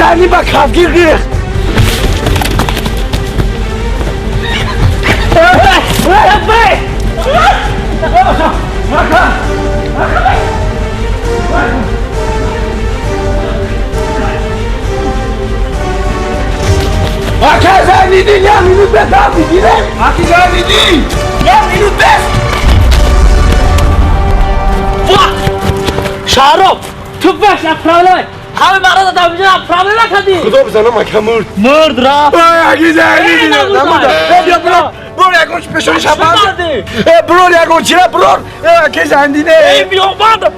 زنی با کفگیر ریخت. آکه زنیدی یه مینوت به دم میگیره. آکه زنیدی یه مینوت بس. شهرام تو باش اپراولای همه مرا دادم اینجا اپراولای کردی. خدا بزنم اکه مرد مرد رفت. آکه زنیدی نموده. بیا برو برو یکون پیشونی شبان. برو یکون چرا برو آکه زندینه. ای بیا بند.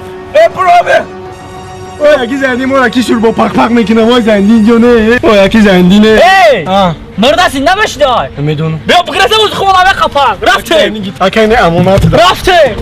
برو به. اوه یکی زندی مورا کی شور با پاک پاک میکنه وای زندین جونه. اوه یکی زندینه. ای مرد زنده بشدای. میدونم. بیا بگرزه بود خونه قفا رفته. اکی نه امانت رفته.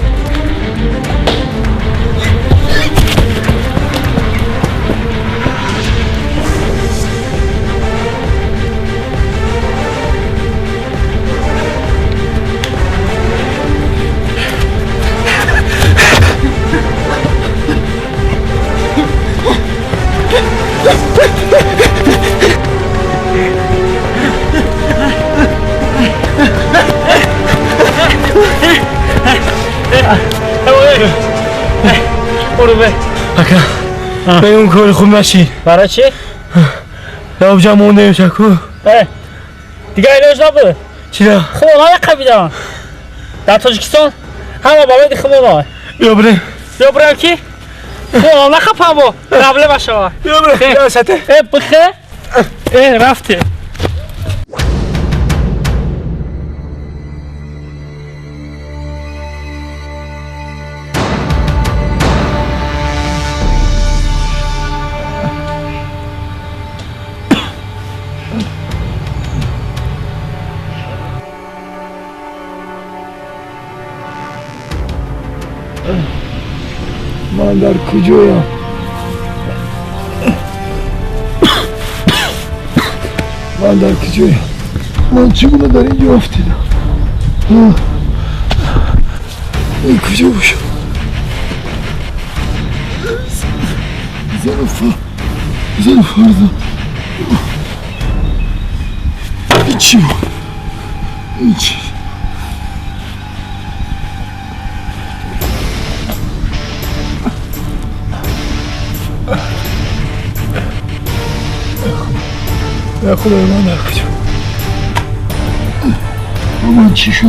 اکا به اون کار خوب نشین. برای چی؟ لابجا مونده شکو. دیگه ایلاج نبود. چرا؟ خب آنها قبیدن در تاجیکستان همه باید خب آنها. بیا بریم. بیا بریم کی؟ خب آنها خب هم قبله باشه. بیا بریم. بیا سطح. بخه. رفته. من در کجایم؟ من در کجایم؟ من چگونه در اینجا افتیدم؟ این کجا باشم؟ زن فردا این چی بود؟ این چی؟ یا خدای من در کجا؟ من چی شد؟